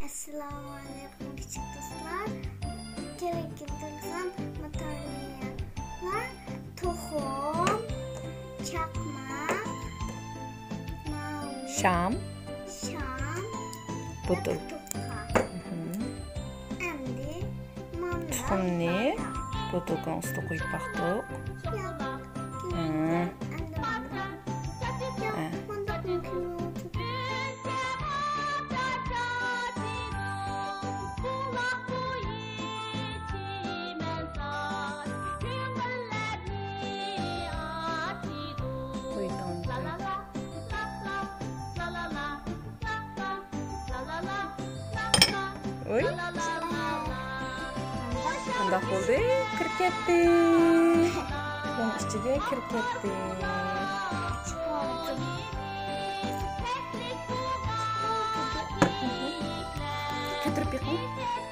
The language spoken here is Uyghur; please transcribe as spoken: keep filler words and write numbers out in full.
ئەسسالامۇ ئەلەيكۇم، كىچىك دوستلار. كېرەك كەلتۈرگەن ماتېرىياللار: تۇخۇم، چاقماق، ماۋۇ شام، شام، بۇتۇل. بۇتۇلكا. مھم. ئەمدى مانا تۇخۇمنى بۇتۇلكىنىڭ ئۈستىگە قويۇپ باقتۇق. ياق. ھە. ئەمدى مانا. ھە. مانداق مۇمكىن بولىدۇ. قويدۇڭ. ئۇي. قانداق بولدى؟ كىرىپ كەتتى. بۇنىڭ ئىچىگە كىرىپ كەتتى. كۆتۈرۈپ بېقىڭ.